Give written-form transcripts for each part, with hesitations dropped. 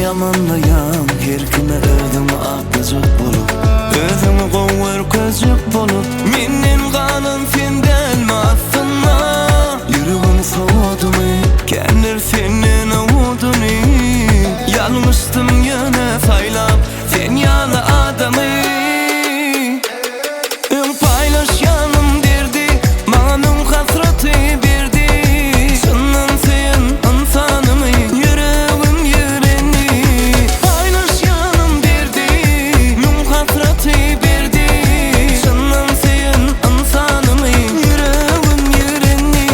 Ýamanlaýaň her kime özüňi aklajak bolup Özüňi gowy görkezjek bolup Menden galan sen dälmi aslynda Ýüregim sowadymy Kändir senden owadyny Ýalňyşdym ýöne saýlap Sen ýaly adamy Öň paýlaşýanym derdi Maňa müň hasraty berdi Çyndan söýen ynsanymy Ýüregim ýigrendi Paýlaşýanym derdi Müň hasraty berdi Çyndan söýen ynsanymy Ýüregim ýigrendi.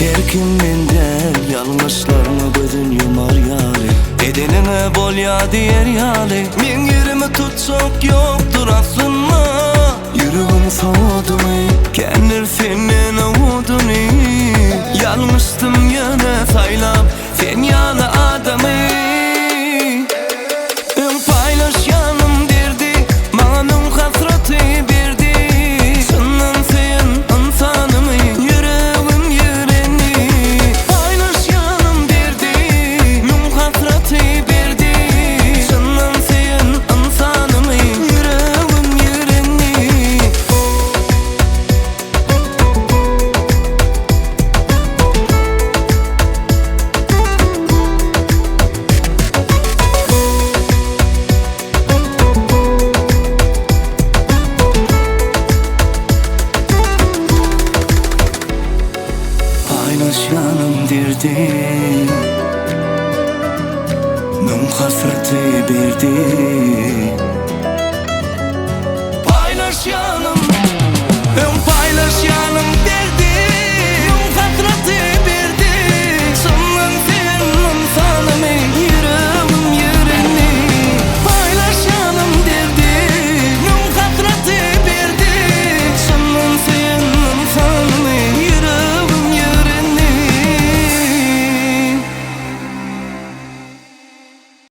Her kim men däl ýalňyşlaryňa gözün ýumar ýaly Edeniňe bolýa diýer ýaly Meň ýerimi tutjak ýokdur aslynda Ýüregim sowadymy Kändir senden owadyny Ýalňyşdym ýöne saýlap Sen ýaly adamy Öň paýlaşýanym derdi Maňa müň hasraty berdi Çyndan söýen ynsanymy Ýüregim ýigrendi Paýlaşýanym derdi Müň hasraty berdi Çyndan söýen ynsanymy Ýüregim ýigrendi. Paýlaşýanym derdi Müň hasraty berdi Paýlaşýanym.